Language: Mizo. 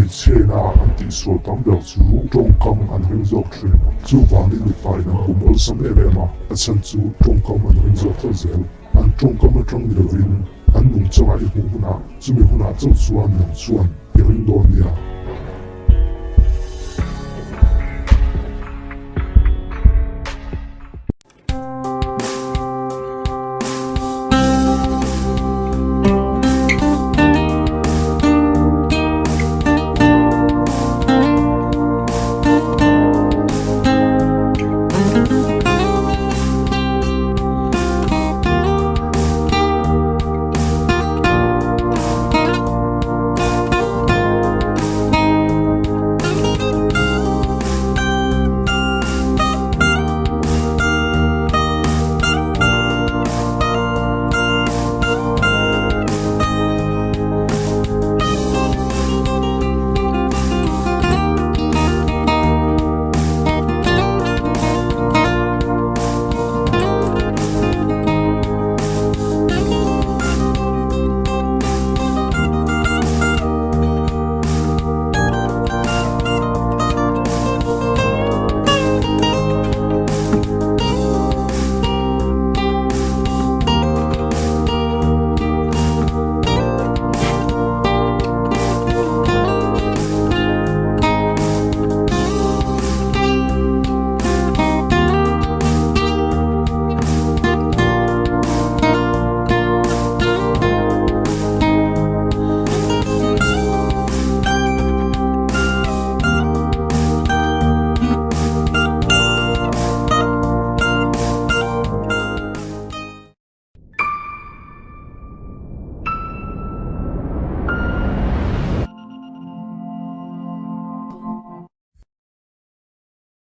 Hmeichhia ina an tihsual tam ber chu tawngkam an ring zawk thin. Chuvangin mipa in an bum awlsam em em a, a chhan chu tawngkam an ring zawk tlat zel. An tawngkam atang ni lovin an nungchangah i hmuh hunah chumi hunah chauh chuan nang chuan i ring dawn nia.